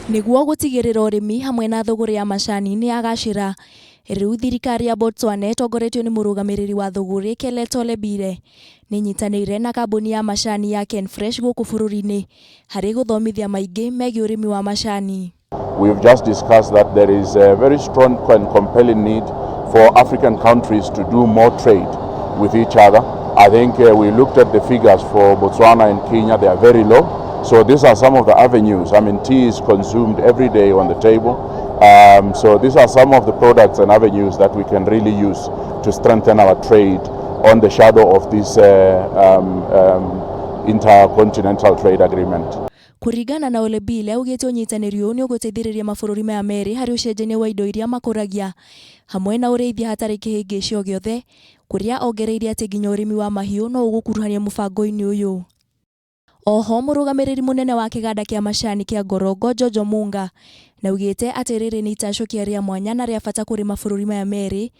Nĩguo gũtigĩrĩra ũrĩmi hamwe na thũgũrĩ ya macani nĩ yagacĩra, rĩu thirikari ya Botswana ĩtongoretio nĩ mũrũgamĩrĩri wa thũgũrĩ Keleto Lebile nĩ ĩnyitanĩire na kambuni ya macani ya Kenfresh gũkũ bũrũri-inĩ harĩ gũthomithia maingĩ megiĩ ũrĩmi wa macani. We've just discussed that there is a very strong and compelling need for African countries to do more trade with each other. I think we looked at the figures for Botswana and Kenya, they are very low. So these are some of the avenues. I mean, tea is consumed every day on the table. So these are some of the products and avenues that we can really use to strengthen our trade on the shadow of this intercontinental trade agreement. Kũringana na Olebile, augĩte ũnyitanĩri ũyũ nĩ ũgũteithĩrĩria mabũrũri maya merĩ harĩ ũcenjania wa indo iria makũragia hamwe na ũrĩithia hatarĩ kĩhĩngĩcĩ o gĩothe, kũrĩa ongereire atĩ nginya ũrĩmi wa mahiũ no ũgũkuruhanio mũbango-inĩ ũyũ. Oho mũrũgamĩrĩri mũnene wa kĩganda kĩa macani kĩa Ngorongo, Jojo Munga, nĩaugĩte atĩ rĩrĩ nĩ itacũkia rĩa mwanya na rĩa bata kũrĩ mabũrũri maya merĩ,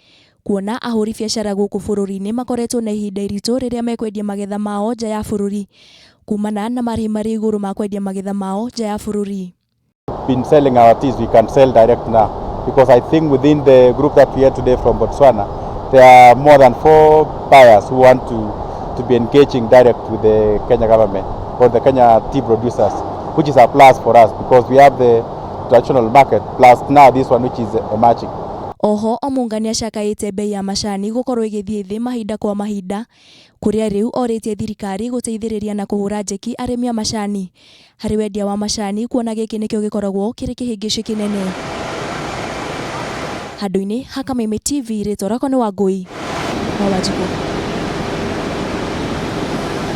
kuona ahũri biacara gũkũ bũrũri-inĩ makoretwo na ihinda iritũ rĩrĩa mekwendia magetha mao nja ya bũrũri kumana na marĩhi marĩ igũrũ ma kwendia magetha mao nja ya bũrũri. Been selling our teas, we can sell direct now, because I think within the group that we are today from Botswana, there are more than four buyers who want to be engaging direct with the Kenya government or the Kenya tea producers, which is a plus for us because we have the traditional market plus now this one which is emerging. Oho Omunga nĩacakaĩte bei ya macani gũkorwo ĩgĩthiĩ thĩ mahinda kwa mahinda, kũrĩa rĩu orĩtie thirikari gũteithĩrĩria na kũhũra njeki arĩmi a macani harĩ wendia wa macani, kuona gĩkĩ nĩkĩo gĩkoragwo kĩrĩ kĩhĩngĩcĩ kĩnene. Handũ-inĩ ha Kameme TV, rĩtwa rĩakwa nĩ Wangũi wa Wanjikũ.